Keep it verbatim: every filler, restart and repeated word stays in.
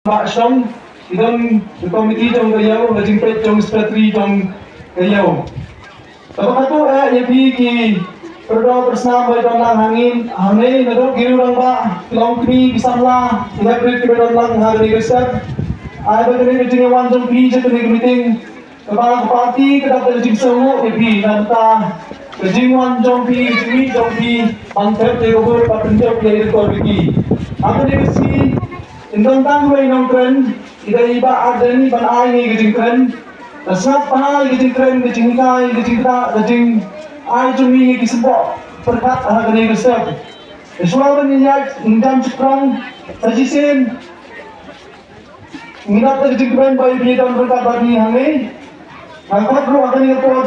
Bah Shong, i don ka komiti jong ka ïew, ka jingpeit jong secretary jong ka ïew. Kaba katto eh ïa phi ki pyrdoh pyrsnam ba don lang hangne, hangne naduh ki rangbah, ki longkmie, ki samla, ki hybrid kiba don lang ha kane ka step. Ai ba kane ka jingwan jong phi sha kane ka meeting, kaba ka party ka dap da ka jingsngewnguh ïa phi, nangta ka jingwan jong phi, ka jingmih jong phi ban thep ïa ka vote bad pynjop ïa ka authority. Ha kane ka sngi, ym don tang wei nongkren, i dei i Bah Ardent ban ai ngi ka jingkren. Ka sngap bha ïa ka jingkren, ka jinghikai, ka jingktah, ka jingai jong ngi ïa ki symboh pyrkhat ha kane ka step. Shuwa ban ïaid, ngin jan shaphrang sa shisien. Ngi dap da ka jingkmen ba ïa phi don ryngkat bad ngi hangne. Nga khot ruh ha kane ka por